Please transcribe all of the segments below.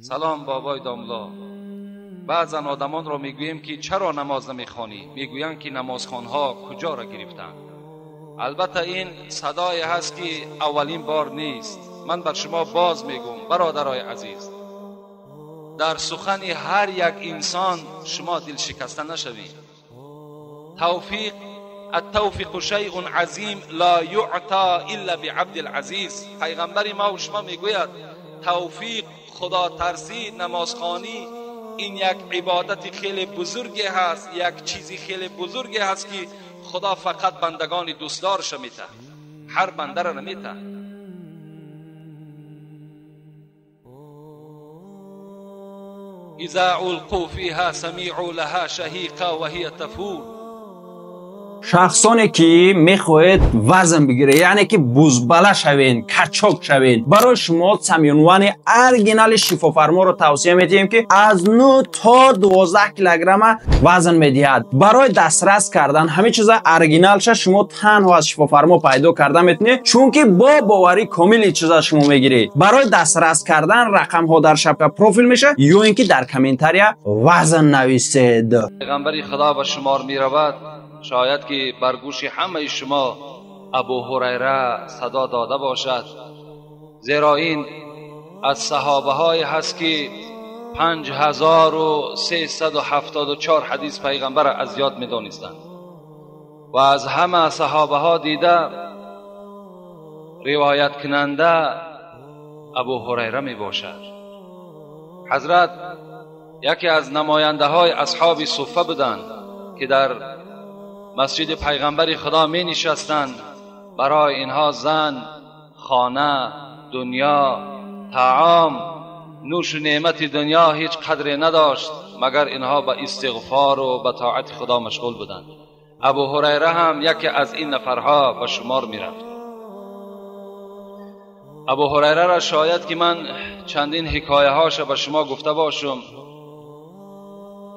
Салом бобои домла. Баъзан одамонро мегӯем, ки чаро намоз намехонӣ? Мегӯянд, ки намозхонҳо куҷоро гирифтанд. Албатта ин садое ҳаст, ки аввалин бор нест. Ман бар шумо боз мегӯм, бародарои азиз, дар сухани ҳар як инсон шумо дилшикаста нашавед. Тавфиқ التوفیق شیء عظیم لا یعطی الا بعبد العزیز. پیغمبر ما و شما میگوید توفیق، خدا ترسی، نمازخوانی این یک عبادت خیلی بزرگی هست، یک چیزی خیلی بزرگی هست که خدا فقط بندگان دوستدارش میته، هر بنده را نمیته. اذا القوا فیها سمعوا لها شهیقا وهي تفور. Шахсоне ки мехоҳед вазн бигиред, яъне ки бузбала шавен, качок шавен, барои шумо самюнвани оригинали шифофарморо тавсия медиҳем, ки аз 9 то 12 килограмма вазн медиҳад. Барои дастрас кардан ҳамин чиза оригиналша шумо танҳо аз шифофармо пайдо карда метавонед, чунки бо боварӣ комили чиза шумо мегиред. Барои дастрас кардан рақамҳо дар шапка профил мешавад ё ин ки дар комментария вазн нависед. Пайғамбари Худо ба шумор меравад. Шояд ки бар гӯши ҳамаи шумо Абу Ҳурайра садо дода бошад, зеро ин аз саҳобаҳое ҳаст, ки 5374 ҳадис пайғамбарро аз ёд медонистанд ва аз ҳама саҳобаҳо дида ривояткунанда Абу Ҳурайра мебошад. Ҳазрат яке аз намояндаҳои асҳоби суффа буданд, ки дар масҷиди пайғамбари Худо می نشستند. برای اینها زن، خانه، دنیا، طعام، نوش و نعمت دنیا هیچ قدری نداشت، مگر اینها به استغفار و به طاعت خدا مشغول بودند. ابو هریره هم یکی از این نفرها به شمار می رفت. ابو هریره را شاید که من چندین حکایه هاش به شما گفته باشم،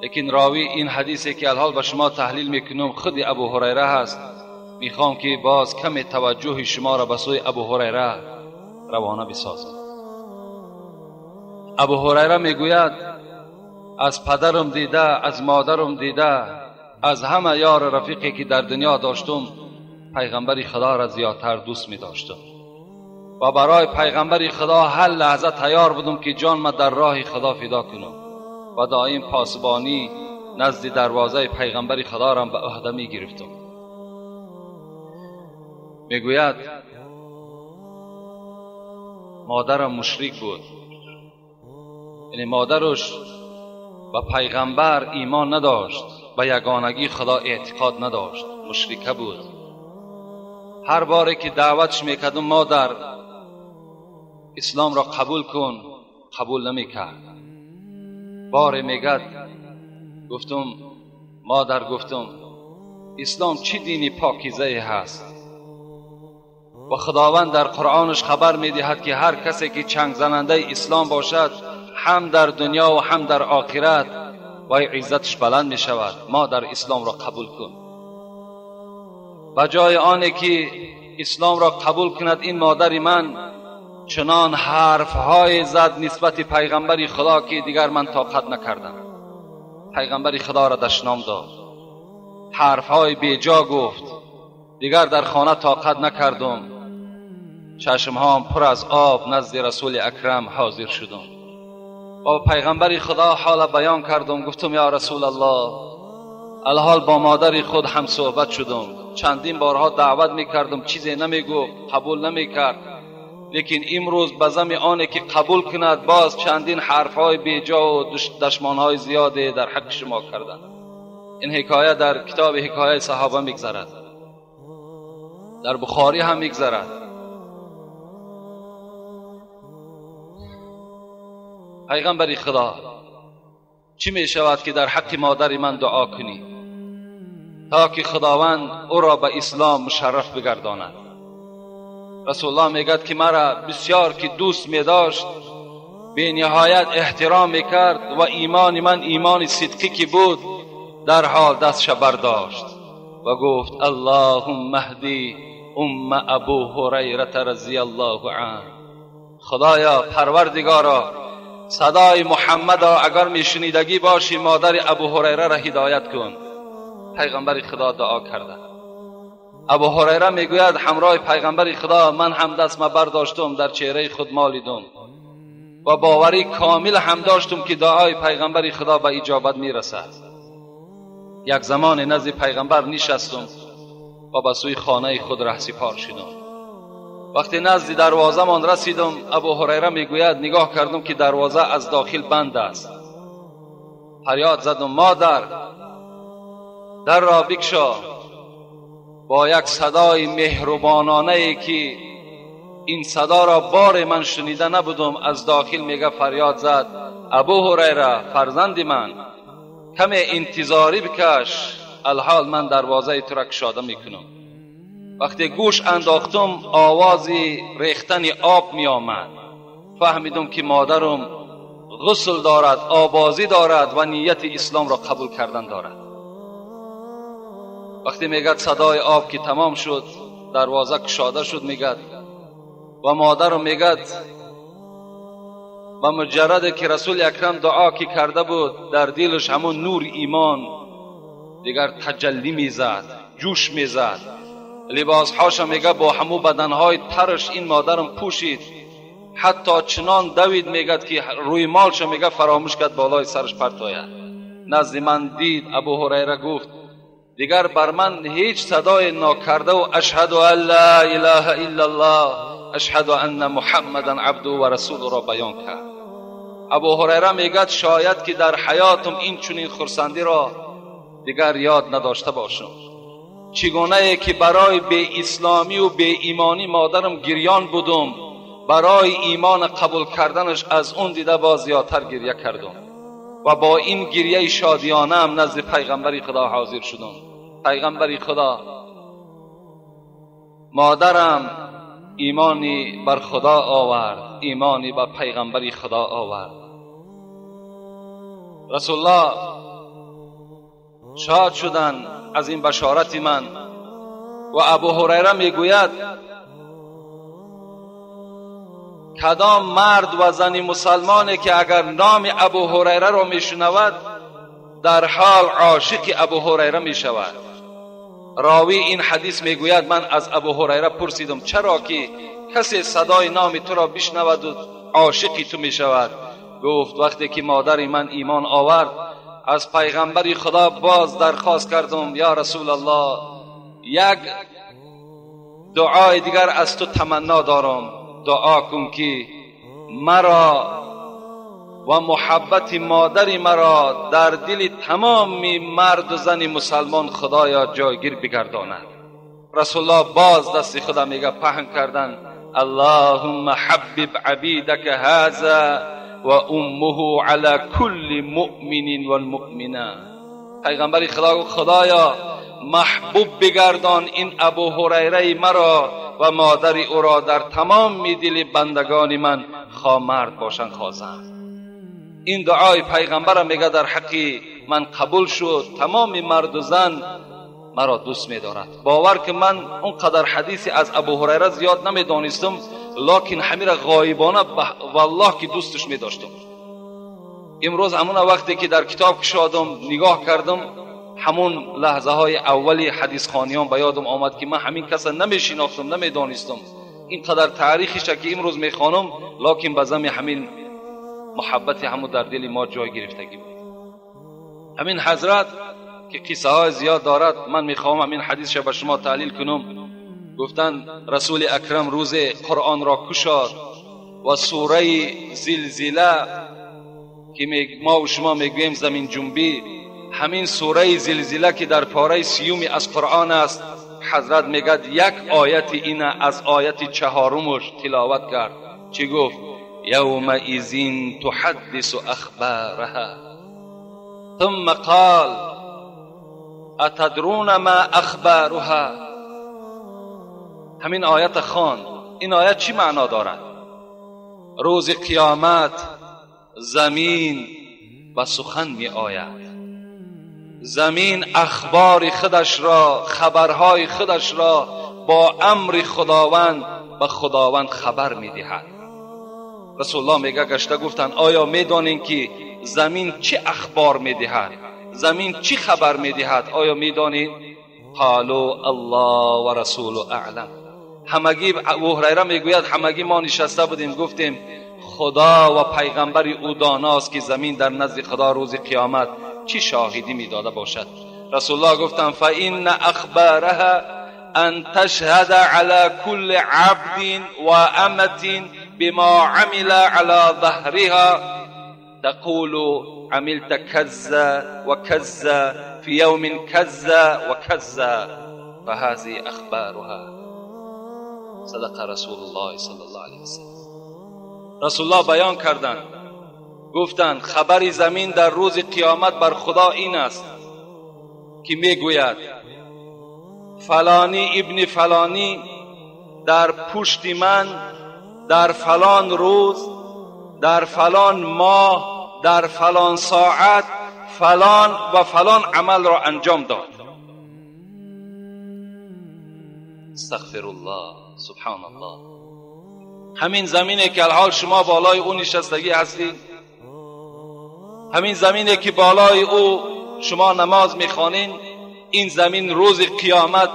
لیکن راوی این حدیثی که الحال به شما تحلیل میکنم خود ابو هریره هست. میخوام که باز کم توجه شما را به سوی ابو هریره روانه بسازم. ابو هریره میگوید از پدرم دیده، از مادرم دیده، از همه یار رفیقی که در دنیا داشتم پیغمبر خدا را زیادتر دوست میداشتم و برای پیغمبر خدا هر لحظه تیار بودم که جان ما در راه خدا فدا کنم و دائم پاسبانی نزد دروازه پیغمبر خدا را به عهده می گرفتم. میگوید مادرم مشرک بود، یعنی مادرش به پیغمبر ایمان نداشت، به یگانگی خدا اعتقاد نداشت، مشرکه بود. هر باری که دعوتش میکردم مادر اسلام را قبول کن، قبول نمیکرد. باره میگد گفتم مادر، گفتم اسلام چی دینی پاکیزه هست و خداوند در قرآنش خبر میدهد که هر کسی که چنگ زننده اسلام باشد هم در دنیا و هم در آخرت و عزتش بلند میشود. مادر اسلام را قبول کن. به جای آنی که اسلام را قبول کند این مادر من چنان حرفهای زد نسبت پیغمبر خدا که دیگر من طاقت نکردم. پیغمبر خدا را دشنام داد، حرفهای بیجا گفت، دیگر در خانه طاقت نکردم. چشمهام پر از آب نزد رسول اکرم حاضر شدم. با پیغمبر خدا حال بیان کردم، گفتم یا رسول الله، الحال با مادر خود هم صحبت شدم، چندین بارها دعوت میکردم، چیزی نمیگفت، قبول نمیکرد، لیکن امروز به زم آنه که قبول کند باز چندین حرفهای بیجا و دشمانهای زیاده در حق شما کردند. این حکایه در کتاب حکایه صحابه میگذرد، در بخاری هم میگذرد. پیغمبر خدا چی میشود که در حق مادر من دعا کنی تا که خداوند او را به اسلام مشرف بگرداند؟ رسول الله میگد که مرا بسیار که دوست میداشت، به نهایت احترام میکرد و ایمان من ایمان صدقی که بود، در حال دستش برداشت و گفت اللهم اهدی ام ابو هریره رضی الله عنه. خدایا پروردگارا صدای محمد اگر میشنیدگی باشی مادر ابو هریره را هدایت کن. پیغمبر خدا دعا کرده. ابو هریره میگوید همراه پیغمبر خدا من هم دست ما برداشتم، در چهره خود مالیدم و باوری کامل هم داشتم که دعای پیغمبر خدا به اجابت میرسد. یک زمان نزد پیغمبر نشستم و به سوی خانه خود رهسپار شدم. وقتی نزد دروازه من رسیدم، ابو هریره میگوید نگاه کردم که دروازه از داخل بند است. فریاد زدم مادر، در را بکشا. با یک صدای مهربانانه ای که این صدا را بار من شنیده نبودم، از داخل میگه فریاد زد ابو هریره فرزند من، کم انتظاری بکش، الحال من دروازه تو را کشاده میکنم. وقتی گوش انداختم آواز ریختن آب می آمد. فهمیدم که مادرم غسل دارد، آبازی دارد و نیت اسلام را قبول کردن دارد. وقتی میگد صدای آب که تمام شد، دروازه کشاده شد میگد و مادرم میگد و مجرد که رسول اکرم دعا که کرده بود، در دلش همون نور ایمان دیگر تجلی میزد، جوش میزد. لباسهاش میگه با همو بدنهای ترش این مادرم پوشید، حتی چنان دوید میگد که روی مالش میگه فراموش کرد بالای سرش پرت آید. نزد من دید ابو هریره گفت دیگر بر من هیچ صدای ناکرده و اشهد ان لا اله الا الله اشهد ان محمدا عبده و رسوله را بیان کرد. ابو هریره میگد شاید که در حیاتم این چنین خرسندی را دیگر یاد نداشته باشم. چگونه که برای بی اسلامی و بی ایمانی مادرم گریان بودم، برای ایمان قبول کردنش از اون دیده باز زیادتر گریه کردم و با این گریه شادیانه هم نزد پیغمبر خدا حاضر شدم. پیغمبر خدا، مادرم ایمانی بر خدا آورد، ایمانی بر پیغمبر خدا آورد. رسول الله شاد شدن از این بشارت من. و ابو هریره میگوید کدام مرد و زن مسلمانی که اگر نام ابو هریره را میشنود در حال عاشق ابو هریره میشود. راوی این حدیث میگوید من از ابو هریره پرسیدم چرا که کسی صدای نام تو را بشنود و عاشق تو میشود؟ گفت وقتی که مادر من ایمان آورد از پیغمبر خدا باز درخواست کردم یا رسول الله یک دعای دیگر از تو تمنا دارم، دعا کن که مرا و محبت مادر مرا در دل تمام مرد و زن مسلمان خدایا جایگیر بگرداند. رسول الله باز دست خدا میگه پهن کردن اللهم حبب عبیدک هذا و امه علی کل مؤمن والمؤمنه. پیغمبر خدا گفت خدایا محبوب بگردان این ابو هریره مرا و مادر او را در تمام دل بندگان من، خواه مرد باشند خواه زن. این دعای پیغمبر میگه در حقی من قبول شد، تمام مرد و زن مرا دوست میدارد. باور که من اونقدر حدیثی از ابو هریره زیاد نمیدانستم، لکن همین را غایبانه والله که دوستش میداشتم. امروز همون وقتی که در کتاب کشادم نگاه کردم، همون لحظه های اولی حدیث خوانیان به یادم آمد که من همین کس نمیشناختم، نمیدانستم. اینقدر تاریخش که امروز میخوانم، لکن به زمین همین محبت همون در دل ما جای گرفتگی بود. همین حضرت که قصه های زیاد دارد، من میخوام همین حدیثش به شما تحلیل کنم. گفتن رسول اکرم روز قرآن را کشاد و سوره زلزله که ما و شما میگوییم زمین جنبی، همین سوره زلزله که در پاره 30 از قرآن است، حضرت میگد یک آیت این از آیت 4 تلاوت کرد. چی گفت؟ یومئذ تحدث اخبارها ثم قال اتدرون ما اخبارها. همین آیت خواند. این آیت چی معنا دارد؟ روز قیامت زمین به سخن می آید، زمین اخبار خودش را، خبرهای خودش را با امر خداوند به خداوند خبر می دهد. رسول الله میگه گشته گفتن آیا میدانین که زمین چه اخبار میدهد؟ زمین چی خبر میدهد؟ آیا میدانین؟ قالوا الله و رسول اعلم. همگی ابو هریره میگوید همگی ما نشسته بودیم، گفتیم خدا و پیغمبر او داناست که زمین در نزد خدا روز قیامت چی شاهدی میداده باشد. رسول الله گفتند فان اخبارها ان تشهد على كل عبد و امة بما عمل على ظهرها تقول عملت كذا وكذا في يوم كذا وكذا فهذه اخبارها. صدق رسول الله صلی الله علیه وسلم. رسول الله بیان کردند، گفتند خبر زمین در روز قیامت بر خدا این است که میگوید فلانی ابن فلانی در پشت من در فلان روز در فلان ماه در فلان ساعت فلان و فلان عمل را انجام داد. استغفر الله، سبحان الله. همین زمینه که الحال شما بالای او نشستگی هستید، همین زمینه که بالای او شما نماز میخوانین، این زمین روز قیامت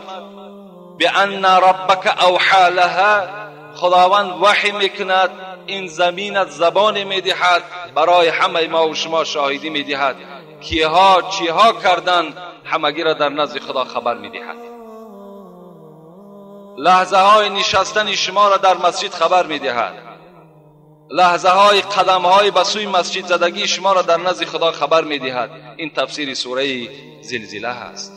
بان ربک اوحى لها، خداوند وحی میکند، این زمین از زبان میدهد، برای همه ما و شما شاهدی میدهد کیها چیها کردن، همگی را در نزد خدا خبر میدهد. لحظه های نشستن شما را در مسجد خبر میدهد، لحظه های قدم های به سوی مسجد زدگی شما را در نزد خدا خبر میدهد. این تفسیر سوره زلزله هست.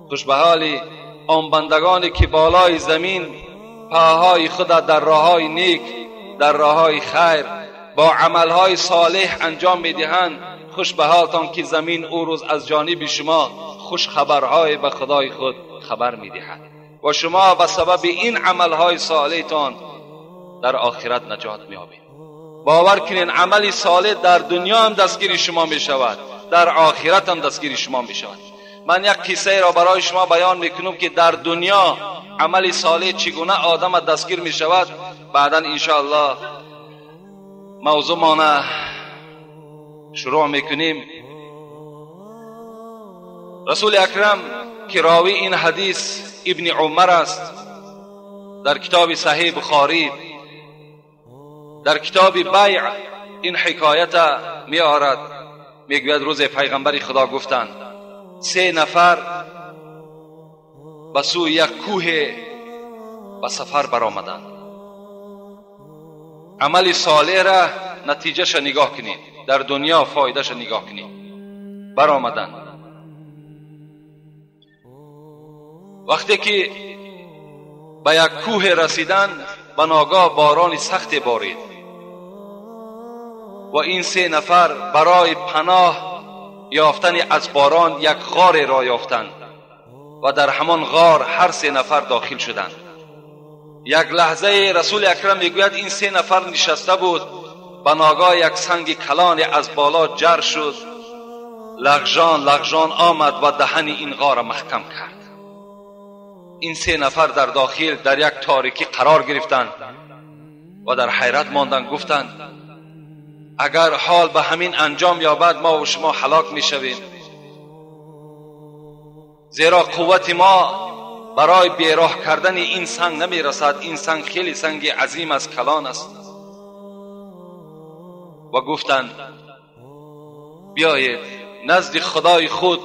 خوش به حال آن بندگانی که بالای زمین پاهای خود در راههای نیک، در راههای خیر با عملهای صالح انجام میدهند. خوش به حالتان که زمین او روز از جانب شما خوش خبرهای به خدای خود خبر میدهد و شما به سبب این عملهای صالحتان در آخرت نجات می‌یابید. باور کنین عمل صالح در دنیا هم دستگیر شما میشود، در آخرت هم دستگیر شما میشود. من یک قصه را برای شما بیان میکنم که در دنیا عمل صالح چگونه آدم دستگیر میشود. بعدا انشاءالله موضوع مانه شروع میکنیم. رسول اکرم که راوی این حدیث ابن عمر است، در کتاب صحیح بخاری در کتاب بیع این حکایت می آرد. میگوید روز پیغمبر خدا گفتند 3 نفر به سوی یک کوه به سفر برآمدند. عمل صالح را نتیجهش نگاه کنید، در دنیا فایدهش نگاه کنید. برآمدند. وقتی که به یک کوه رسیدن، به ناگاه باران سخت بارید و این 3 نفر برای پناه یافتن از باران یک غار را یافتند و در همان غار هر 3 نفر داخل شدند. یک لحظه رسول اکرم میگوید این 3 نفر نشسته بود، به ناگاه یک سنگ کلان از بالا جر شد، لغژان لغژان آمد و دهن این غار محکم کرد. این 3 نفر در داخل در یک تاریکی قرار گرفتند و در حیرت ماندند. گفتند اگر حال به همین انجام یابد ما و شما هلاک میشویم، زیرا قوت ما برای بیراه کردن این سنگ نمیرسد. این سنگ خیلی سنگ عظیم است، کلان است. و گفتند بیایید نزد خدای خود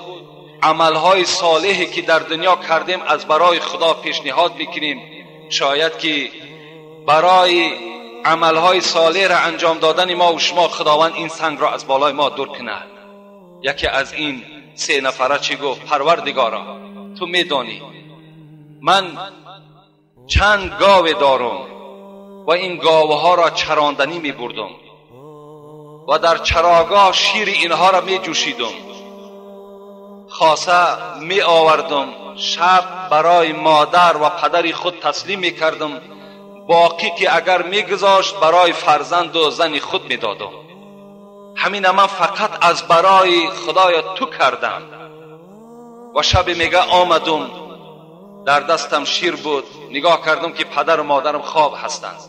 عملهای صالحی که در دنیا کردیم از برای خدا پیشنهاد میکنیم، شاید که برای عملهای صالح را انجام دادن ما و شما خداوند این سنگ را از بالای ما دور کند. یکی از این 3 نفره چی گفت؟ پروردگارا تو میدانی من چند گاو دارم و این گاوها را چراندنی میبردم و در چراگاه شیر اینها را میجوشیدم، خاصه می آوردم، شب برای مادر و پدر خود تسلیم می کردم، باقی که اگر می گذاشت برای فرزند و زن خود می دادم. همین من فقط از برای خدای تو کردم. و شب میگه آمدم، در دستم شیر بود، نگاه کردم که پدر و مادرم خواب هستند.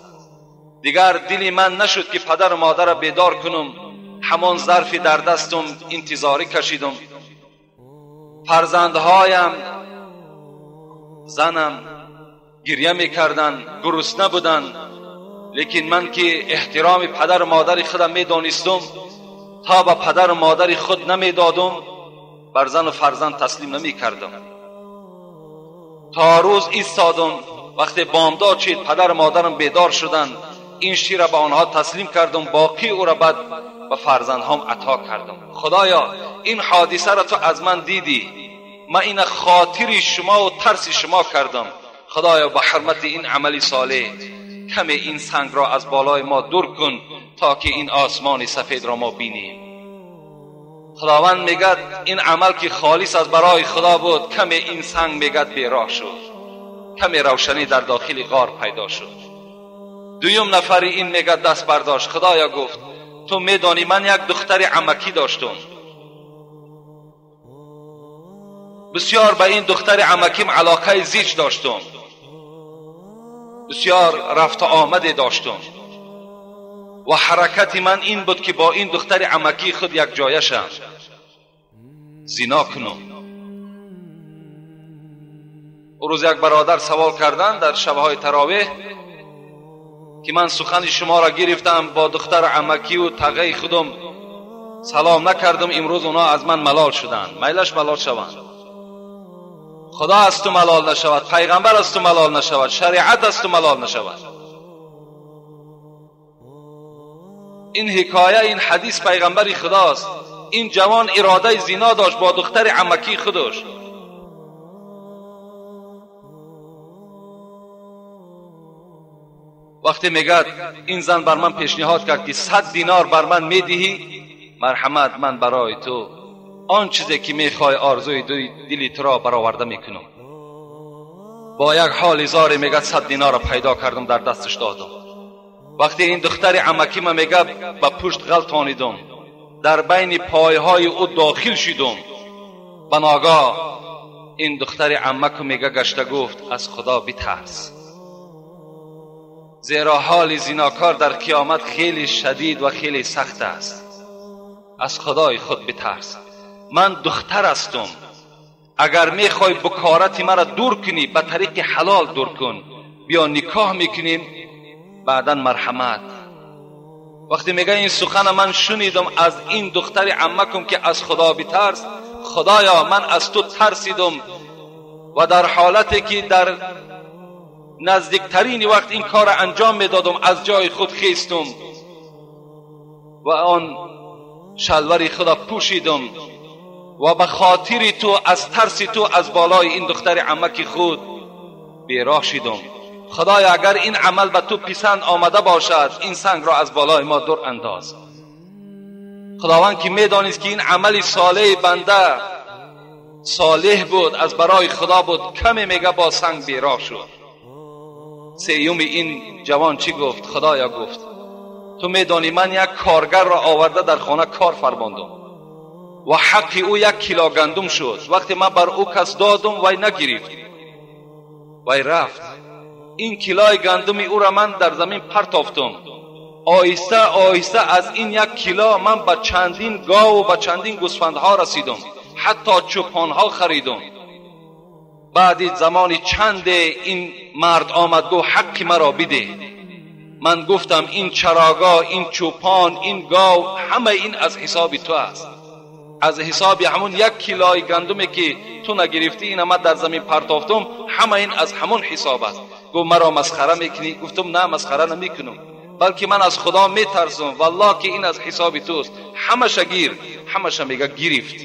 Дигар дили ман нашуд ки падару модарро бедор кунам. Ҳамон зарфи дар дастам интизорӣ кашидам. Фарзандҳоям, занам гирья мекарданд, гурусна буданд. Лекин ман ки эҳтироми падару модари худам медонистам, то ба падару модари худ намедодам, бар зану фарзанд таслим намекардам. То рӯз истодам. Вақте бомдод шид, падару модарам бедор шуданд. Ин ширро ба онҳо таслим кардам, боқӣ ӯро баъд ба фарзандҳом ато кардам. Худоё, ин ҳодисаро ту аз ман дидӣ, ман ина хотири шумо ва тарси шумо кардам. Худоё, ба ҳурмати ин амали солеҳ каме ин сангро аз болои мо дур кун, то ки ин осмони сафедро мо бинем. Худованд мегӯяд ин амал ки холис аз барои Худо буд, каме ин санг мегӯяд бероҳ шуд, каме равшанӣ дар дохили ғор пайдо шуд. Дуюм нафари ин мегӯяд даст бардошт. Худоё, гуфт, ту медонӣ ман як духтари амакӣ доштум. Бисёр ба ин духтари амаким алоқаи зич доштум, бисёр рафту омаде доштум ва ҳаракати ман ин буд ки бо ин духтари амакии худ якҷоя шам, зино кунам. Он рӯз як бародар савол карданд дар шабҳои таровеҳ ки ман сухани шуморо гирифтам, бо духтари амакию тағаи худам салом накардам, имрӯз онҳо аз ман малол шуданд. Майлаш малол шаванд. Худо аз ту малол нашавад, пайғамбар аз ту малол нашавад, шариат аз ту малол нашавад. Ин ҳикоя, ин ҳадис пайғамбари худост. Ин ҷавон иродаи зино дошт бо духтари амакии худаш. Вақте мегӯяд ин зан бар ман пешниҳод кард ки 100 динор бар ман медиҳӣ, марҳамат, ман барои ту он чизе ки мехоҳӣ, орзуи дили туро бароварда мекунам. Бо як ҳоли зоре мегӯяд 100 динорро пайдо кардам, дар дасташ додам. Вақте ин духтари амакима мегӯяд ба пушт ғалтонидам, дар байни пойҳои ӯ дохил шидам. Ба ногоҳ ин духтари амаку мега гашта гуфт аз Худо битарс, зеро ҳоли зинокор дар қиёмат хеле шадид ва хеле сахт аст. Аз Худои худ битарс. Ман духтар ҳастам, агар мехоҳӣ букорати маро дур кунӣ, ба тариқи ҳалол дур кун. Биё никоҳ мекунем, баъдан марҳамат. Вақте мегӯяд ин сухана ман шунидам аз ин духтари амакум ки аз Худо битарс, Худоё, ман аз ту тарсидам ва дар ҳолате ки дар наздиктарини вақт ин корро анҷом медодам, аз ҷои худ хестум ва он шалвари худро пӯшидам ва ба хотири ту, аз тарси ту, аз болои ин духтари амаки худ бероҳ шидам. Худоё, агар ин амал ба ту писанд омада бошад, ин сангро аз болои мо дур андоз. Худованд ки медонист ки ин амали солеҳи банда солеҳ буд, аз барои Худо буд, каме мега бо санг бероҳ шуд. Сеюми ин ҷавон чӣ гуфт? Худоё, гуфт, ту медонӣ ман як коргарро оварда дар хона кор фармондам ва ҳаққи ӯ 1 кило гандум шуд. Вақте ман бар ӯ кас додум, вай нагирифт, вай рафт. Ин килои гандуми ӯро ман дар замин партофтум. Оҳиста оҳиста аз ин 1 кило ман ба чандин гову ба чандин гӯсфандҳо расидум, ҳатто чӯпонҳо харидум. Баъди замони чанде ин мард омад, гуфт ҳаққи маро бидеҳ. Ман гуфтам ин чарогоҳ, ин чӯпон, ин гов, ҳама ин аз ҳисоби ту аст. Аз ҳисоби ҳамон 1 килои гандуме ки ту нагирифтӣ, ина ман дар замин партофтум, ҳама ин аз ҳамон ҳисоб аст. Гуфт маро масхара мекунӣ? Гуфтум на, масхара намекунам, балки ман аз Худо метарсам, валлоҳ ки ин аз ҳисоби туст. Ҳамаша гир. Ҳамаша мега гирифт.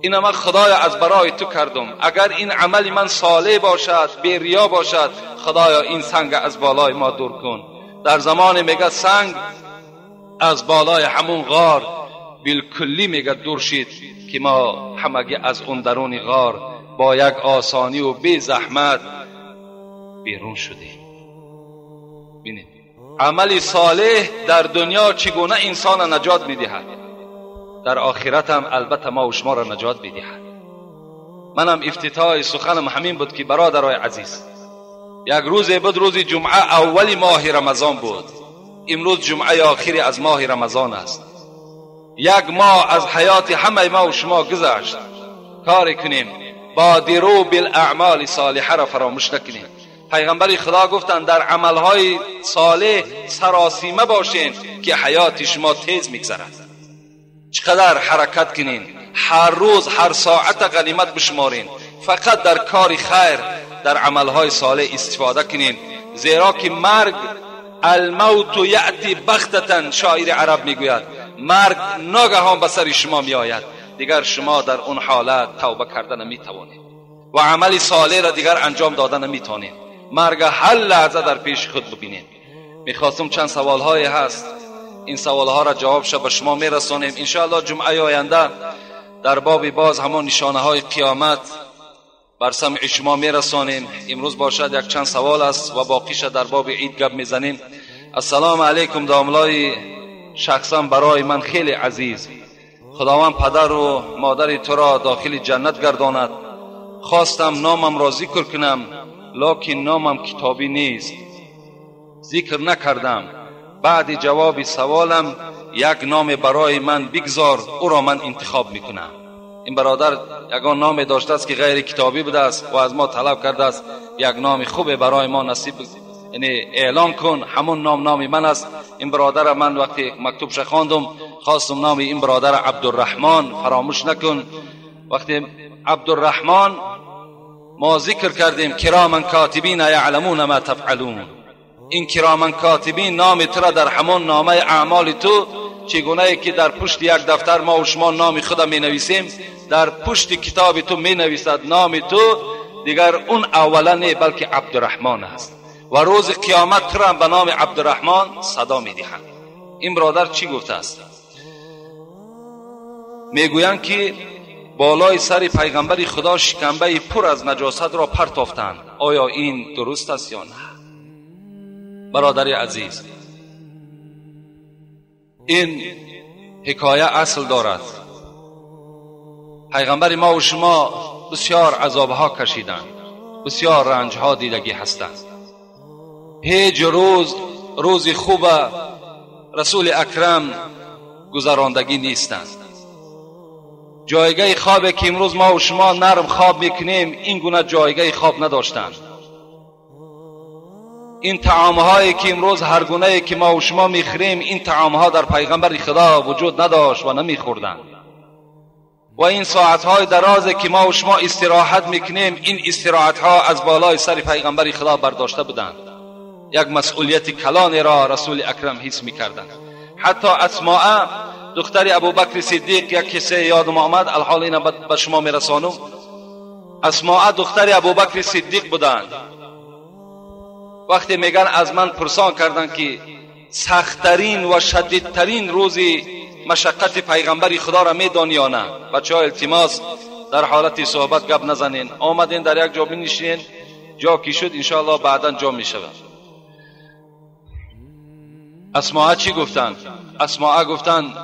Ина ман Худоё аз барои ту кардум. Агар ин амали ман солеҳ бошад, бериё бошад, Худоё ин санг аз болои мо дур кун. Дар замоне мега санг аз болои ҳамун ғор билкуллӣ мега дур шид ки мо ҳамагӣ аз он даруни ғор бо як осонӣ ва безаҳмат берун шудем. Бинед, амали солеҳ дар дунё чӣ гуна инсонро наҷот медиҳад, дар охират ҳам албатта мо ва шуморо наҷот медиҳад. Манам ифтитоҳи суханам ҳамин буд ки бародарои азиз, یک روز بود، روز جمعه اول ماه رمضان بود. امروز جمعه آخری از ماه رمضان است. یک ماه از حیات همه ما و شما گذشت. کاری کنیم، بادروا بالاعمال صالحه را فراموش نکنیم. پیغمبر خدا گفتند در عملهای صالح سراسیمه باشین که حیات شما تیز میگذرد. چقدر حرکت کنین، هر روز هر ساعت غنیمت بشمارین، فقط در کار خیر، در عملهای صالح استفاده کنین، زیرا که مرگ، الموت یأتی بغتة، شاعر عرب میگوید مرگ ناگهان به سر شما میآید، دیگر شما در اون حالت توبه کرده نمیتوانید و عمل صالح را دیگر انجام داده نمیتوانید. مرگ هر لحظه در پیش خود ببینید. میخواستم چند سوالهای هست، این سوالها را جواب شد به شما میرسانیم انشاءالله. جمعه آینده در باب باز همان نشانه های قیامت بر سمع شما میرسانیم. امروز باشد یک چند سوال است و باقیش در باب عید گپ میزنیم. السلام علیکم داملای شخصا برای من خیلی عزیز، خداوند پدر و مادر تو را داخل جنت گرداند. خواستم نامم را ذکر کنم، لکن نامم کتابی نیست، ذکر نکردم. بعد جواب سوالم یک نام برای من بگذار، او را من انتخاب میکنم. این برادر یگان نام داشته است که غیر کتابی بوده است و از ما طلب کرده است یک نام خوب برای ما نصیب، یعنی اعلان کن، همون نام نام من است. این برادر من وقتی مکتوبش خواندم خواستم نام این برادر عبدالرحمن فراموش نکن. وقتی عبدالرحمن ما ذکر کردیم کرامن کاتبین یعلمون ما تفعلون، این کرامن کاتبین نام تو را در همان نامه اعمال تو، چگونه که در پشت یک دفتر ما و شما نام خود می نویسیم، در پشت کتاب تو می نویسد نام تو، دیگر اون اولا نه بلکه عبدالرحمن است و روز قیامت تو را به نام عبدالرحمن صدا می دهند. این برادر چی گفته است؟ میگویند که بالای سر پیغمبر خدا شکمبه پر از نجاست را پرتافتند، آیا این درست است یا نه؟ برادر عزیز، این حکایه اصل دارد. پیغمبر ما و شما بسیار عذابها کشیدند، بسیار رنجها دیدگی هستند. هیچ روز روز خوب رسول اکرم گذراندگی نیستند. جایگاه خواب که امروز ما و شما نرم خواب میکنیم، این گونه جایگاه خواب نداشتند. این طعامهایی که امروز هر گونه که ما و شما میخوریم، این طعامها در پیغمبر خدا وجود نداشت و نمیخوردند. و این ساعتهای درازی که ما و شما استراحت میکنیم، این استراحتها از بالای سر پیغمبر خدا برداشته بودند. یک مسئولیت کلانی را رسول اکرم حس میکردند. حتی اسماء دختر ابوبکر صدیق، یک قصه یادم آمد، الحال اینا به شما میرسانم. اسماء دختر ابوبکر صدیق بودند. وقتی میگن از من پرسان کردن که سختترین و شدیدترین روزی مشقت پیغمبر خدا را میدانی یا نه؟ بچه ها التماس در حالت صحبت گپ نزنین، آمدین در یک جا بنشینین، جا کی شد انشاءالله بعدا جا میشود. اسماء چی گفتند؟ اسماء گفتند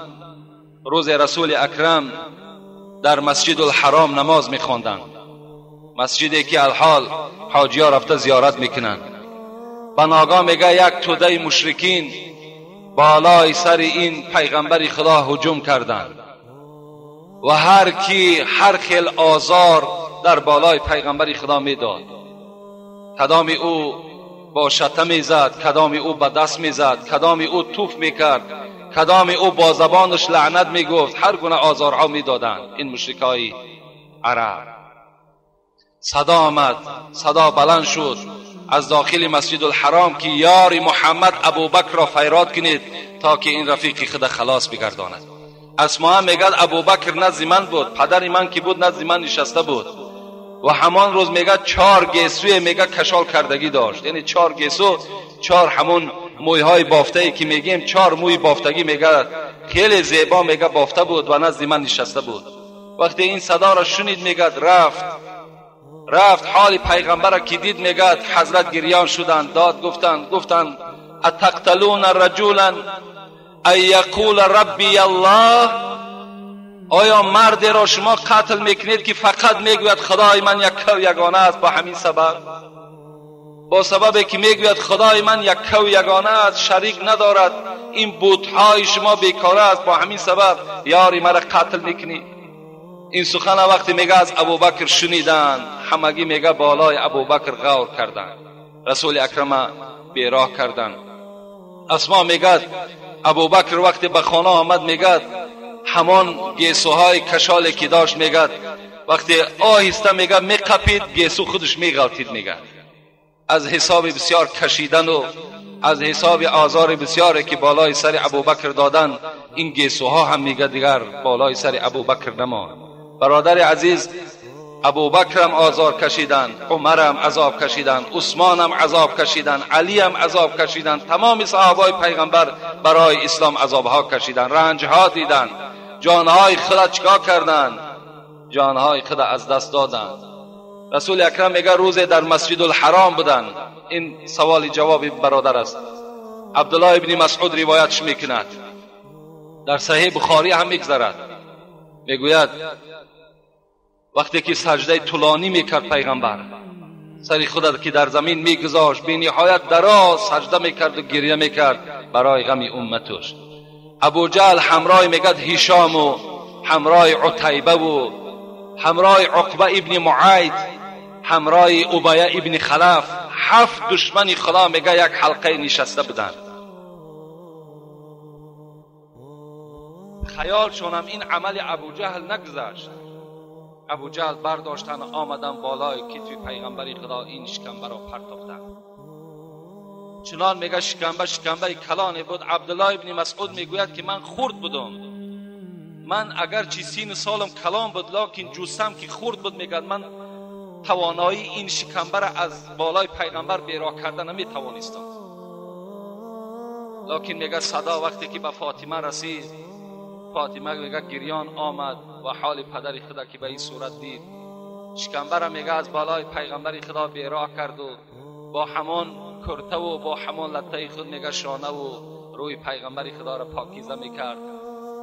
روز رسول اکرم در مسجد الحرام نماز میخواندند، مسجدی که الحال حاجی ها رفته زیارت میکنند. بناگاه میگه یک توده مشرکین بالای سر این پیغمبر خدا هجوم کردند و هر کی هر خیل آزار در بالای پیغمبر خدا میداد. کدام او با شته میزد، کدام او به دست میزد، کدام او توف میکرد، کدام او با زبانش لعنت میگفت، هر گونه آزارها میدادند این مشرکای عرب. صدا آمد، صدا بلند شد از داخل مسجد الحرام که یار محمد ابوبکر را فیراد کنید تا که این رفیق خود خلاص بگرداند. اسماء میگد ابوبکر نزد من بود، پدر من که بود نزد من نشسته بود و همان روز میگه 4 گیسوی میگه کشال کردگی داشت، یعنی 4 گیسو، 4 همون مویهای بافته ای که میگیم، 4 موی بافتگی میگه خیلی زیبا میگه بافته بود و نزد من نشسته بود. وقتی این صدا را شنید میگه رفت حال پیغمبر را که دید میگه حضرت گریان شدند، داد گفتند، گفتند اتقتلون رجولا ان یقول ربی الله، آیا مرد را شما قتل میکنید که فقط میگوید خدای من یک و یگانه است؟ با همین سبب با سبب که میگوید خدای من یک و یگانه است، شریک ندارد، این بت‌های شما بیکاره است، با همین سبب یاری مرا قتل میکنی. این سخن وقتی میگه از ابوبکر شنیدن، همگی میگه بالای ابوبکر غور کردن، رسول اکرم بیراه کردن. اسما میگه ابوبکر وقتی به خانه آمد، میگه همان گیسوهای کشالی که داشت، میگه وقتی آهسته میگه میقپید، گیسو خودش میغلطید. میگه از حساب بسیار کشیدن و از حساب آزار بسیاری که بالای سر ابوبکر دادن، این گیسوها هم میگه دیگر بالای سر ابوبکر نماند. برادر عزیز، ابوبکر هم آزار کشیدن، عمر هم عذاب کشیدن، عثمان هم عذاب کشیدن، علی هم عذاب کشیدن، تمام صحابای پیغمبر برای اسلام عذابها کشیدن، رنجها دیدن، جانهای خود چیکار کردن؟ جانهای خود از دست دادن. رسول اکرم میگه روز در مسجد الحرام بودن. این سوال جواب برادر است. عبدالله ابن مسعود روایتش میکند، در صحیح بخاری هم میگذرد. میگوید وقتی که سجده طولانی میکرد پیغمبر، سری خود که در زمین میگذاشت، بی نهایت دراز سجده میکرد و گریه میکرد برای غم امتش. ابو جهل همراه میگد هشام و همراه عتیبه و همراه عقبه ابن معید، همراه ابیه ابن خلف، 7 دشمن خدا میگه یک حلقه نشسته بودند. خیالشون هم این عمل ابو جهل نگذشت. ابو جهل برداشتن آمدن بالای کتف پیغمبر خدا، این شکمبه را پرتافتن. چنان میگه شکمبه کلانی بود. عبدالله ابن مسعود میگوید که من خرد بودم، من اگرچه 30 سالم کلان بود، لکن جسم که خرد بود، میگه من توانایی این شکمبه را از بالای پیغمبر بیراه کردن نمیتوانستم. لکن میگه صدا وقتی که به فاطمه رسید، فاطمه میگه گریان آمد و حال پدر خدا که به این صورت دید، شکمبه را میگه از بالای پیغمبر خدا بیراه کرد و با همان کرته و با همان لطه خود میگه شانه و روی پیغمبر خدا را پاکیزه میکرد.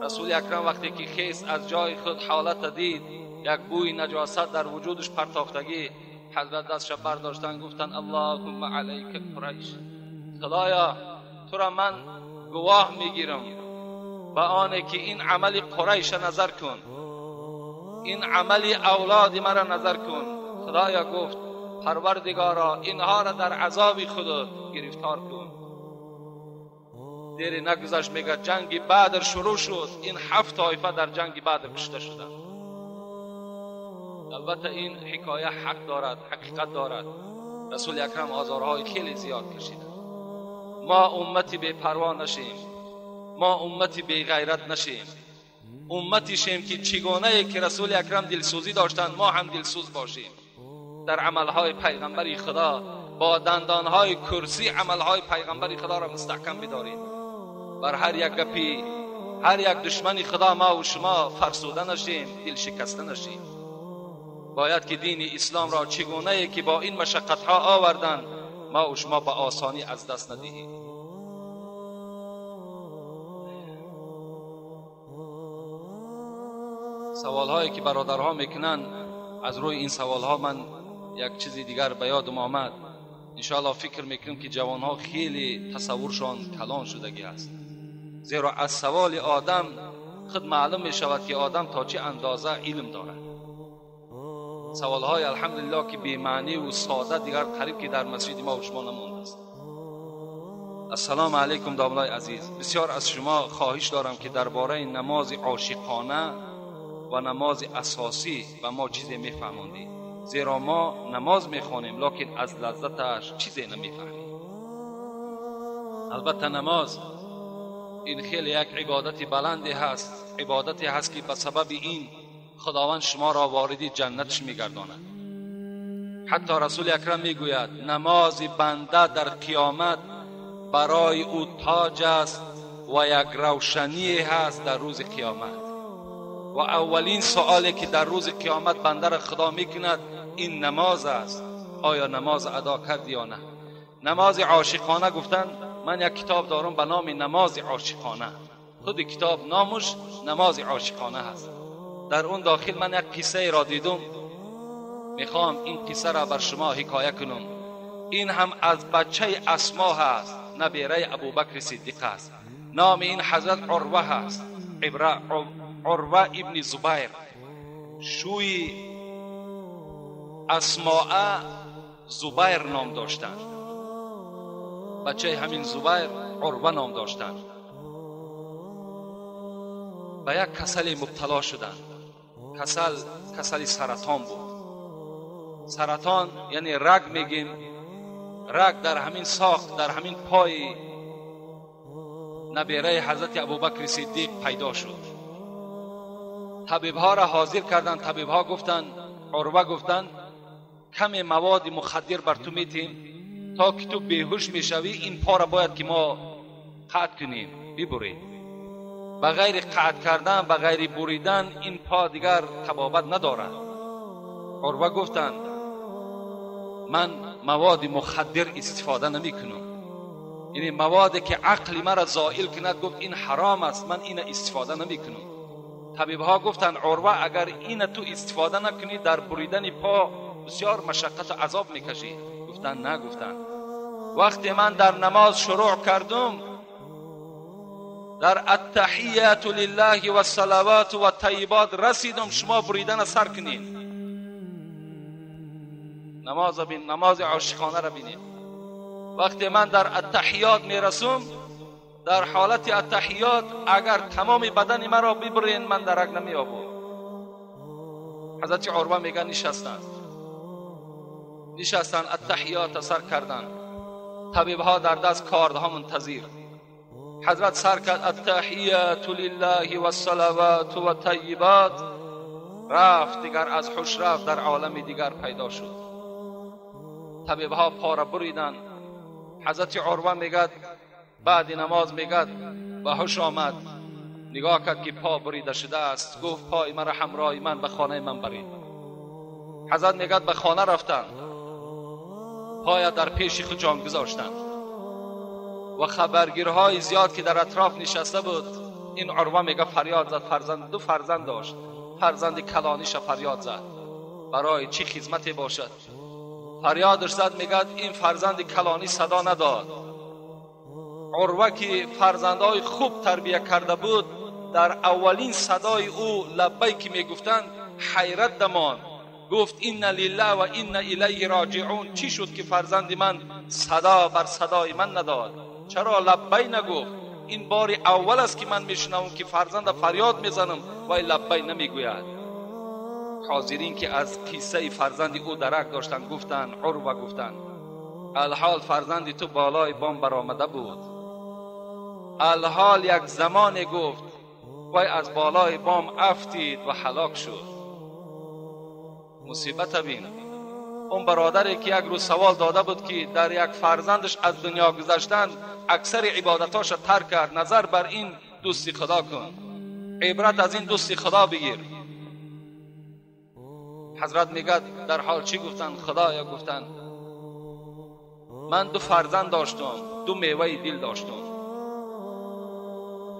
رسول اکرم وقتی که خیس از جای خود حالت دید، یک بوی نجاست در وجودش پرتافتگی، حضرت دستش برداشتن گفتن اللهم علیک قریش، خدایا تو را من گواه میگیرم به آنه که این عمل قریش نظر کن، این عمل اولاد مرا نظر کن. خدایا گفت پروردگارا اینها را در عذاب خود گرفتار کن. دیر نگذشت میگه جنگ بدر شروع شد، این 7 طایفه در جنگ بدر کشته شدند. البته این حکایه حق دارد، حقیقت دارد. رسول اکرم آزارهای خیلی زیاد کشیدند. ما امتی بی پروا نشیم، ما امتی بی غیرت نشیم، امتی شیم که چگونه که رسول اکرم دلسوزی داشتند ما هم دلسوز باشیم. در عملهای پیغمبری خدا با دندانهای کرسی عملهای پیغمبری خدا را مستحکم بداریم. بر هر یک گپی، هر یک دشمن خدا ما و شما فرسوده نشیم، دل شکسته نشیم. باید که دین اسلام را چگونه که با این مشقتها آوردن ما و شما با آسانی از دست ندهیم. سوالهایی که برادرها میکنن، از روی این سوالها من یک چیزی دیگر به یادم آمد. انشاءالله فکر میکنم که جوانها خیلی تصورشان کلان شدگی است، زیرا از سوال آدم خود معلوم میشود که آدم تا چه اندازه علم دارد. سوالهای الحمدلله که بی معنی و ساده دیگر قریب که در مسجد ما و شما نمانده است. السلام علیکم داملای عزیز، بسیار از شما خواهش دارم که درباره نماز عاشقانه و نماز اساسی به ما چیزی میفهماندید، زیرا ما نماز میخوانیم لکن از لذتش چیزی نمیفهمیم. البته نماز این خیلی یک عبادت بلندی هست، عبادتی هست که به سبب این خداوند شما را وارد جنتش میگرداند. حتی رسول اکرم میگوید نماز بنده در قیامت برای او تاج است و یک روشنی هست در روز قیامت. و اولین سوالی که در روز قیامت بنده را خدا میکند این نماز است، آیا نماز ادا کردی یا نه؟ نماز عاشقانه گفتن، من یک کتاب دارم به نام نماز عاشقانه، خود کتاب نامش نماز عاشقانه هست. در اون داخل من یک قصه را دیدم، میخوام این قصه را بر شما حکایه کنم. ин ҳам аз бачаи Асмо ҳаст, набераи Абубакри Сиддиқ аст. Номи ин ҳазрат Урва ҳаст, Урва ибни Зубайр. Шӯи Асмоа Зубайр ном доштанд. Бачаи ҳамин Зубайр Урва ном доштанд. Ба як касале мубтало шуданд. Касал касали саратон буд. Саратон яъне раг мегим, раг дар ҳамин соқ, дар ҳамин пои набераи ҳазрати Абубакри Сиддиқ пайдо шуд. Табибҳоро ҳозир карданд. Табибҳо гуфтанд, Урва гуфтанд, каме маводи мухаддир бар ту метем то ки ту беҳуш мешавӣ, ин пора бояд ки мо қатъ кунем, бибурем. Ба ғайри қатъ кардан, ба ғайри буридан ин по дигар табобат надорад. Урва гуфтанд, ман маводи мухаддир истифода намекунам, яъне маводе ки ақли маро зоил кунад, гуфт ин ҳаром аст, ман ина истифода намекунам. Табибҳо гуфтанд, Урва, агар ина ту истифода накунӣ, дар буридани по бисёр машаққату азоб мекашӣ. Гуфтанд, на, гуфтанд, вақте ман дар намоз шурӯъ кардум, дар аттаҳияту лиллаҳи вассалавату ваттайибот расидум, шумо буридана сар кунед. Намоз бин, намози ошиқонаро бинед. Вақте ман дар аттаҳиёт мерасум, дар ҳолати аттаҳиёт агар тамоми бадани маро бибурен, ман дарак намеёбам. Ҳазрати Урва мегӯяд, нишастанд, нишастанд, аттаҳиётро сар карданд. Табибҳо дар даст кордҳо мунтазир. Ҳазрат сар кард аттаҳияту лиллаҳи вассалавату ваттайибот, рафт дигар, аз ҳуш рафт, дар олами дигар пайдо шуд. Табибҳо пора буриданд. Ҳазрати Урва мегӯяд, баъди намоз мегӯяд, ба ҳуш омад, нигоҳ кард ки по бурида шудааст. Гуфт, пои маро ҳамроҳи ман ба хонаи ман баред. Ҳазрат мегӯяд, ба хона рафтанд, поя дар пеши худ ҷон гузоштанд ва хабаргирҳои зиёд ки дар атроф нишаста буд, ин Урва мегӯяд фарёд зад. Фарзанд, ду фарзанд дошт, фарзанди калониша фарёд зад, барои чӣ хизмате бошад? Фарёдаш зад, мегӯяд ин фарзанди калонӣ садо надод. Урва ки фарзандҳои хуб тарбия карда буд, дар аввалин садои ӯ лаббай ки мегуфтанд, ҳайрат дамонд. Гуфт, инна лиллаҳ ва инна илайҳи роҷиун. Чӣ шуд ки фарзанди ман садо бар садои ман надод? Чаро лаббай нагуфт? Ин бори аввал аст ки ман мешунавам ки фарзанда фарёд мезанам вай лаббай намегӯяд. Ҳозирин ки аз қиссаи фарзанди ӯ дарак доштанд, гуфтанд, Урва гуфтанд, алҳол фарзанди ту болои бом баромада буд. Алҳол як замоне гуфт, вай аз болои бом афтид ва ҳалок шуд. Мусибата бин. Он бародаре ки як рӯз савол дода буд ки дар як фарзандаш аз дунё гузаштанд, аксари ибодатҳоша тарк кард. Назар бар ин дӯсти Худо кун, ибрат аз ин дӯсти Худо бигир. Ҳазрат мегӯяд, дар ҳол чӣ гуфтанд? Худоё, гуфтанд, ман ду фарзанд доштум, ду меваи дил доштум.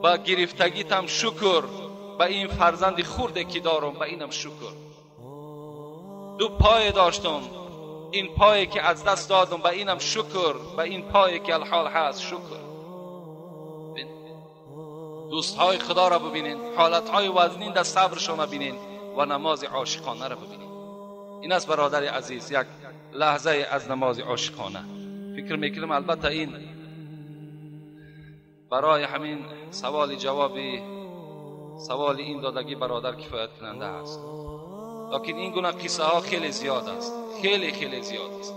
Ба гирифтагитам шукр, ба ин фарзанди хурде ки дорум, ба инам шукр. Ду пое доштум, ин пое ки аз даст додум, ба инам шукр, ба ин пое ки алҳол ҳаст шукр. Дӯстҳои Худоро бибинед, ҳолатҳои вазнин дар сабршона бинед ва намози ошиқонаро бибинед. Ин аст, бародари азиз, як лаҳзае аз намози ошиқона. Фикр мекунам, албатта ин барои ҳамин саволи ҷавоби саволи ин додагӣ бародар кифоят кунанда аст. Лекин ин гуна қиссаҳо хеле зиёд аст, хеле хеле зиёд аст.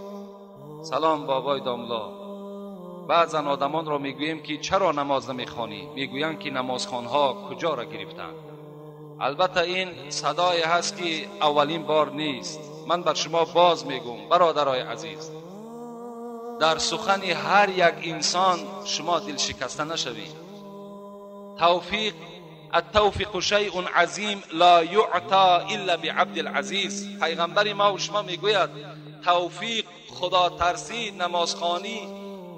Салом бобои домло. Баъзан одамонро мегӯем ки чаро намоз намехонӣ? Мегӯянд ки намозхонҳо куҷоро гирифтанд. Албатта ин садое ҳаст ки аввалин бор нест. Ман бар шумо боз мегӯм, бародарои азиз, дар сухани ҳар як инсон шумо дилшикаста нашавед. Тавфиқ, التوفیق شیء عظیم لا یعطی الا بعبد العزیز. پیغمبر ما و شما میگوید توفیق، خدا ترسی، نمازخوانی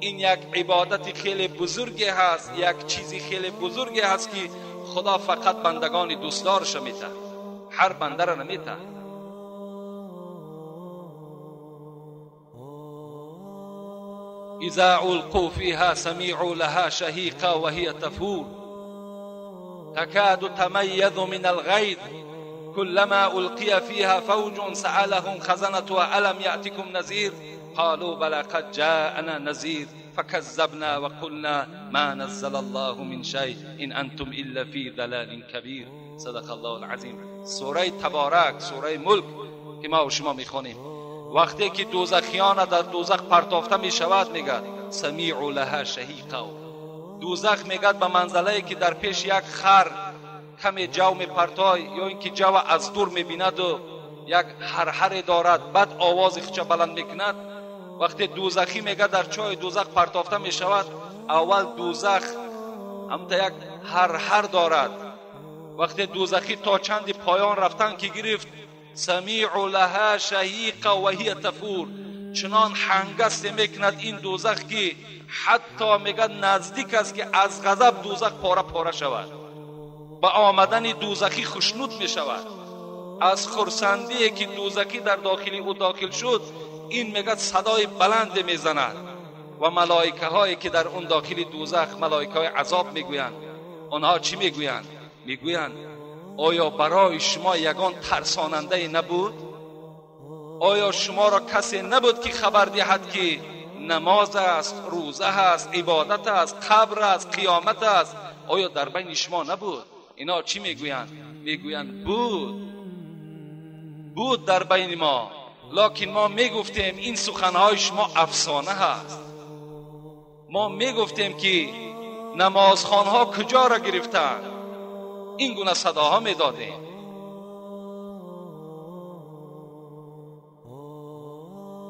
این یک عبادت خیلی بزرگی هست، یک چیزی خیلی بزرگی هست که خدا فقط بندگان دوستدارش میده، هر بنده را نمیده. اذا القوا فيها سمعوا لها شهيقا وهي تفور تكاد تميز من الغيظ كلما القي فيها فوج سألهم خزنتها الم يأتكم نذير قالوا بلى قد جاءنا نذير فكذبنا وقلنا ما نزل الله من شيء ان انتم الا في ضلال كبير. صدق الله العظیم. سوره تبارک، سوره ملک که ما و شما میخوانیم، وقتی که دوزخیان در دوزخ پرتافته میشود میگد سمیعوا لها شهیقا. دوزخ میگد به منزله که در پیش یک خر کمی جو میپرتای یا اینکه جو از دور میبیند و یک هرهر دارد، بعد آواز خودش بلند میکند. وقتی دوزخی میگه در چای دوزخ پرتافته میشود، اول دوزخ هم تا یک هرهر دارد. وقتی دوزخی تا چند پایان رفتن که گرفت، سمیع لها شهیقا و هی تفور، چنان هنگست میکند این دوزخ که حتی میگه نزدیک است که از غضب دوزخ پاره پاره شود. به آمدن دوزخی خوشنود میشود، از خرسندی که دوزخی در داخلی او داخل شد، این میگه صدای بلند میزند و ملائکه هایی که در اون داخل دوزخ، ملائکه های عذاب میگویند، آنها چی میگویند؟ میگویند آیا برای شما یگان ترساننده نبود؟ آیا شما را کسی نبود که خبر دهد که نماز است، روزه است، عبادت است، قبر است، قیامت است؟ آیا در بین شما نبود؟ اینا چی میگویند؟ میگویند بود، بود در بین ما، لکن ما میگفتیم این سخنهای شما افسانه هست. ما میگفتیم که نمازخوانها کجا را گرفتند؟ این گونه صداها میدادیم.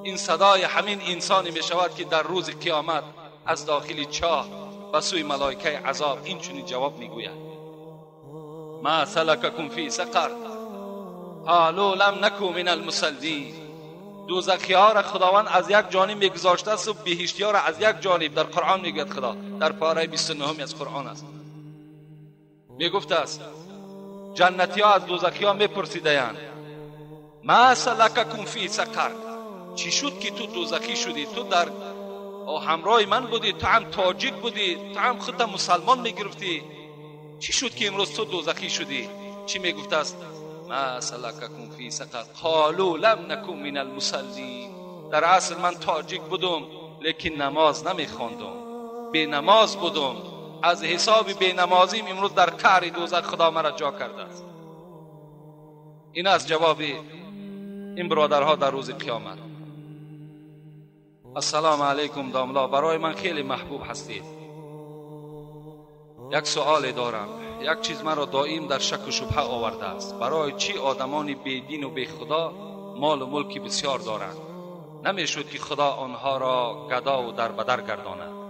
این صدای همین انسانی میشود که در روز قیامت از داخل چاه به سوی ملائکه عذاب این چنین جواب میگوید: ما سلککم فی سقر قالوا لم نکو من المصلین. دوزخی ها را خداوند از یک جانب میگذاشته است و بهشتی ها را از یک جانب. در قرآن میگوید خدا، در پاره 29 از قرآن است، میگفت است جنتی ها از دوزخی ها میپرسیدند ما سلککم فی سقر، چی شد که تو دوزخی شدی؟ تو در همراه من بودی، تو هم تاجیک بودی، تو هم خودت مسلمان میگرفتی، چی شد که امروز تو دوزخی شدی؟ چی میگفت است؟ ما سلککم فی سقر قالوا لم نکن من المصلین. در اصل من تاجیک بودم لیکن نماز نمیخواندم، بی نماز بودم، از حساب بی نمازیم امروز در قعر دوزخ خدا مرا جا کرده است. این از جواب این برادرها در روز قیامت. السلام علیکم داملا، برای من خیلی محبوب هستید. یک سوال دارم، یک چیز من را دائم در شک و شبهه آورده است. برای چی آدمان بی دین و بی خدا مال و ملکی بسیار دارند؟ نمیشد که خدا آنها را گدا و در بدر گرداند؟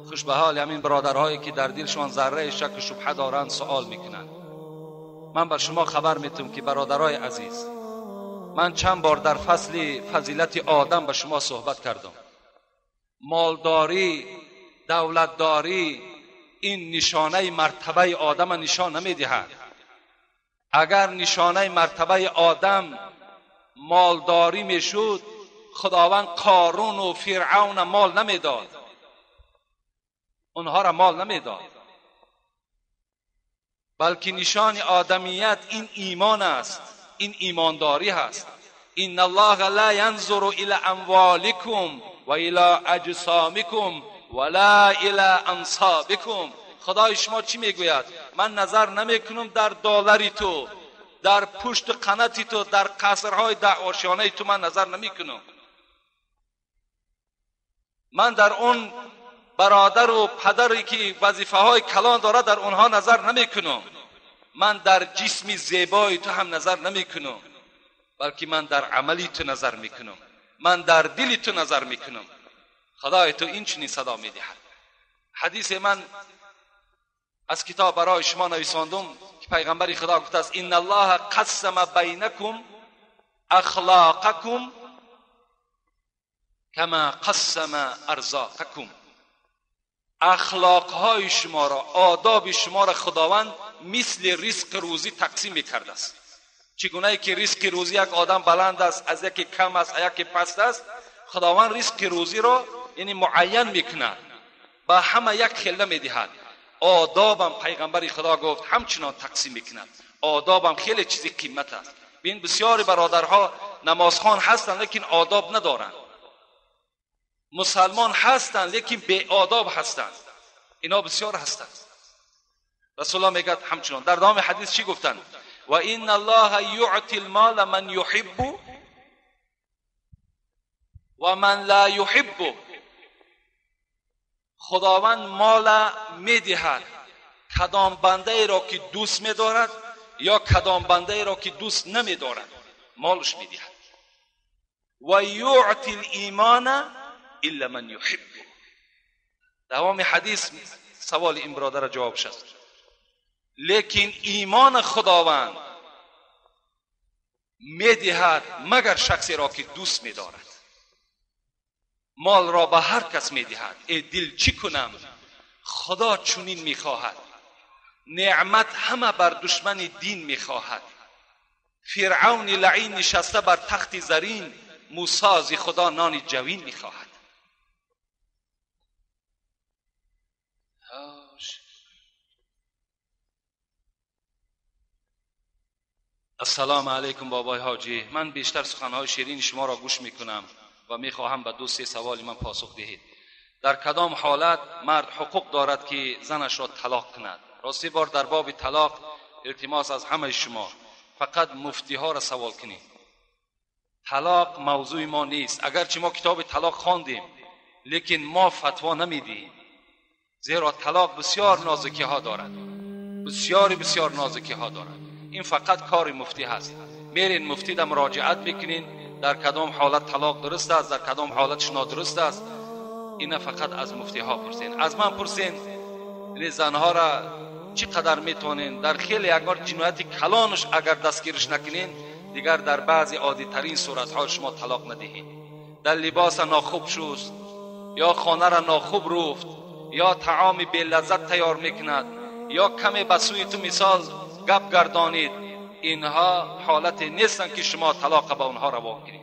خوش به حال همین برادرهایی که در دلشان ذره شک و شبهه دارند سوال میکنند. من بر شما خبر میتم که برادرای عزیز، من چند بار در فصل فضیلت آدم به شما صحبت کردم. مالداری، دولتداری این نشانه مرتبه آدم نشان نمیدهد. اگر نشانه مرتبه آدم مالداری میشد، خداوند قارون و فرعون مال نمیداد، اونها را مال نمیداد، بلکه نشان آدمیت این ایمان است، این ایمانداری هست. ان الله لا ینظر الی اموالکم و الی اجسامکم ولا الی انصابکم. خدای شما چی میگوید؟ من نظر نمیکنم در دلاری تو، در پشت قناتی تو، در قصرهای در آشیانه تو من نظر نمیکنم. من در اون برادر و پدری که وظیفه های کلان داره در اونها نظر نمیکنم. من در جسم زیبای تو هم نظر نمیکنم، بلکه من در عملی تو نظر میکنم، من در دل تو نظر میکنم. خدای تو این چنین صدا میدهد. حدیث من از کتاب برای شما نویساندم که پیغمبر خدا گفته است ان الله قسم بینکم اخلاقکم کما قسم ارزاقکم. اخلاقهای شما را، آداب شما را خداوند مثل رزق روزی تقسیم میکرده است. چگونه که رزق روزی یک آدم بلند است، از یکی کم است، از یکی پست است، خداوند رزق روزی را یعنی معین میکند، به همه یک خله میدهد. آدابم پیغمبر خدا گفت همچنان تقسیم میکند. آدابم خیلی چیزی قیمت است. ببین بسیاری برادرها نمازخوان هستند لیکن آداب ندارند، مسلمان هستند لیکن بی آداب هستند. اینا بسیار هستند. رسول الله میگه همچنان در دام حدیث چی گفتند؟ و ان الله یعطی المال من یحب و من لا یحب. خداوند مال میدهد کدام بنده ای را که دوست میدارد یا کدام بنده ای را که دوست نمیدارد، مالش میدهد. و یعطی الایمان الا من یحب. دوام حدیث سوال این برادر جواب شد. لیکن ایمان خداوند میدهد مگر شخصی را که دوست میدارد. مال را به هر کس میدهد. ای دل چی کنم، خدا چنین میخواهد. نعمت همه بر دشمن دین میخواهد. فرعون لعین نشسته بر تخت زرین، موسی از خدا نان جوین میخواهد. السلام علیکم بابای حاجی، من بیشتر سخنهای شیرین شما را گوش میکنم و میخواهم به دو سه سوال من پاسخ دهید. در کدام حالت مرد حقوق دارد که زنش را طلاق کند؟ راستی بار در باب طلاق التماس از همه شما، فقط مفتی ها را سوال کنید. طلاق موضوع ما نیست، اگرچه ما کتاب طلاق خواندیم لیکن ما فتوا نمیدیم، زیرا طلاق بسیار نازکی ها دارد، بسیار بسیار نازکی ها دارد. این فقط کار مفتی هست. میرین مفتی در مراجعت میکنین در کدام حالت طلاق درست است، در کدام حالتش نادرست است. اینا فقط از مفتی ها پرسین. از من پرسین یعنی زنها را چقدر میتونین در خیلی اگر جنایت کلانش اگر دستگیرش نکنین، دیگر در بعضی عادی ترین صورت ها شما طلاق ندهین. در لباس ناخوب شست، یا خانه را ناخوب رفت، یا طعام بی لذت تیار میکند، یا کمی به سوی تو مثال گپ گردانید، اینها حالت نیستن که شما طلاق به اونها روا کنید،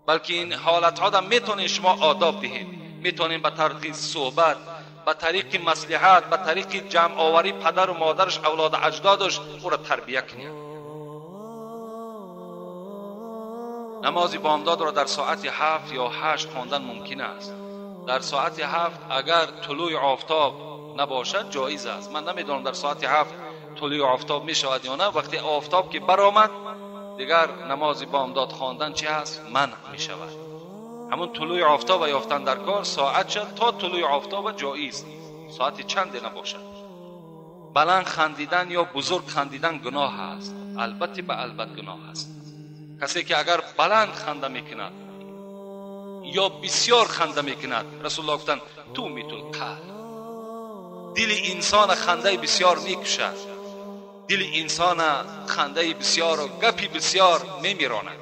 بلکه این حالت ها را میتونین شما آداب دهید، میتونین به طریق صحبت، به طریق مصلحت، به طریق جمع آوری پدر و مادرش، اولاد اجدادش، او را تربیه کنید. نماز بامداد را در ساعت 7 یا 8 خواندن ممکن است. در ساعت 7 اگر طلوع آفتاب نباشد جایز است. من نمیدانم در ساعت 7 طلوع آفتاب می شود یا نه. وقتی آفتاب که برآمد دیگر نماز بامداد خواندن چی هست؟ منع می شود. همون طلوع آفتاب یافتن در کار ساعت شد تا طلوع آفتاب جایز، ساعت چند نباشد. بلند خندیدن یا بزرگ خندیدن گناه است، البته به البته گناه است. کسی که اگر بلند خنده میکند یا بسیار خنده میکند، رسول الله گفتند تو میتول قلب، دل انسان خنده بسیار میکشد، دل انسان خنده بسیار و گپی بسیار میمیراند.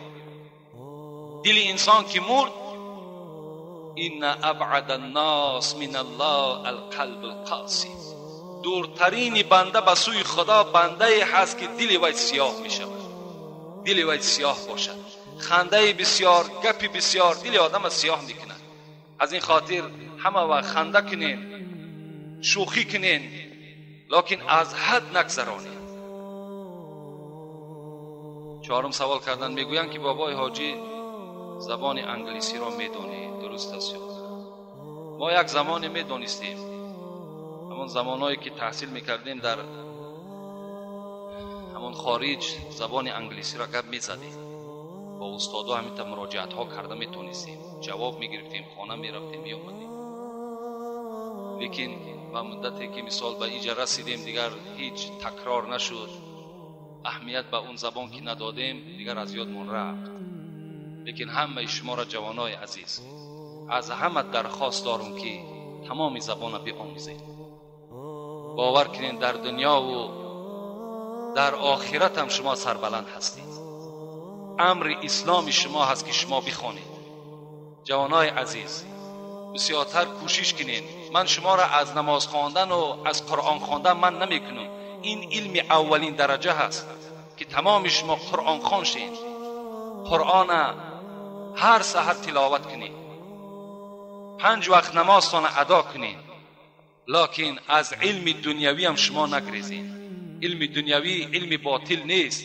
دل انسان که مرد، ان ابعد الناس من الله القلب القاسی، دورترین بنده به سوی خدا بنده هست که دل وی سیاه میشود، دل وی سیاه باشد. خنده بسیار، گپی بسیار دل آدم سیاه میکند. از این خاطر همه وقت خنده کنین، شوخی کنین، لکن از حد نگذرانید. چهارم سوال کردن، میگویند که بابای حاجی زبان انگلیسی را میدانی، درست است یا؟ ما یک زمانی میدانستیم، همون زمانهایی که تحصیل میکردیم در همون خارج زبان انگلیسی را گپ میزدیم، با استادا همینطور مراجعت ها کرده میتونستیم، جواب میگرفتیم، خانه میرفتیم میامدیم. لیکن با مدتی که مثال به اینجا رسیدیم دیگر هیچ تکرار نشد، اهمیت به اون زبان که ندادیم دیگر از یادمون رفت. لیکن همه شما را جوانای عزیز از همه درخواست دارم که تمام زبان را بیاموزید. باور کنین در دنیا و در آخرت هم شما سربلند هستید. امر اسلام شما هست که شما بخوانید. جوانای عزیز بسیارتر کوشش کنین. من شما را از نماز خواندن و از قرآن خواندن من نمیکنم، این علم اولین درجه هست که تمام شما قرآن خوان شین، قرآن هر سحر تلاوت کنید. 5 вақт намозтон адо кунед, лекин аз илми дунявӣ ҳам шумо нагрезед. Илми дунявӣ илми ботил нест.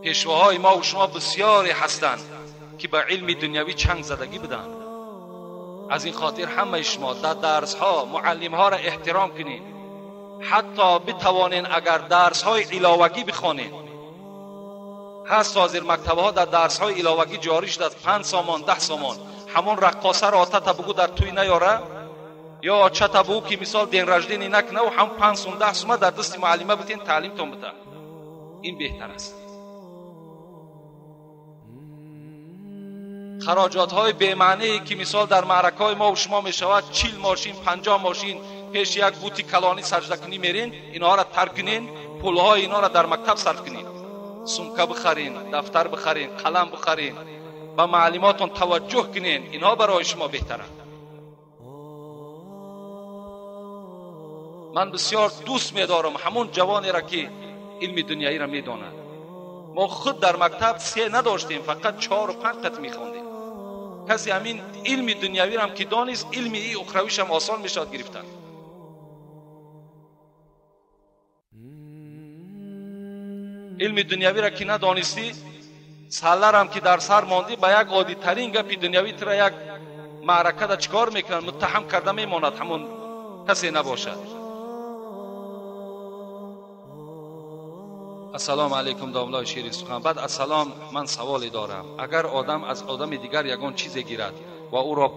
Пешвоҳои мо ва шумо бисёре ҳастанд ки ба илми дунявӣ чанг задагӣ буданд. Аз ин хотир ҳамаи шумо дар дарсҳо муаллимҳоро эҳтиром кунед, ҳатто битавонед агар дарсҳои иловагӣ бихонед. Ҳаст ҳозир мактабҳо дар дарсҳои иловагӣ ҷорӣ шудааст, 5 сомон 10 сомон. Ҳамон раққосаро отата бугӯ дар тӯй наёра, ё очата бугӯ ки мисол день рождения накунаву ҳам 5 сум 10 сума дар дасти муаллима битен таълимтон бита. Ин беҳтар аст. Хароҷотҳои бемаъние ки мисол дар маъракаҳои мо ва шумо мешавад, 40 мошин 50 мошин пеш як бути калонӣ саҷдакунӣ мерен, инҳоро тарк кунен, пулҳои инҳоро дар мактаб сарф кунен. Сумка бихарен, дафтар бихарен, қалам бихарен, ба маълумотон таваҷҷӯҳ кунен, инҳо барои шумо беҳтаранд. Ман бисёр дӯст медорам ҳамон ҷавонеро ки илми дунявиро медонад. Мо худ дар мактаб 3 надоштем, фақат 4 ва 5 қат мехондем. Касе ҳамин илми дунявиро ҳам ки донист, илми ухравиш ҳам осон мешавад гирифтан. Илми дунявиро ки надонистӣ, салларам ки дар сар мондӣ, ба як оддитарин гапи дунявӣ тура як маъракада чикор мекунанд, муттаҳам карда мемонад, ҳамон касе набошад. Ассалому алайкум, домлаи шири сухан. Баъд ассалом, ман саволе дорам. Агар одам аз одами дигар ягон чизе гирад ва ӯро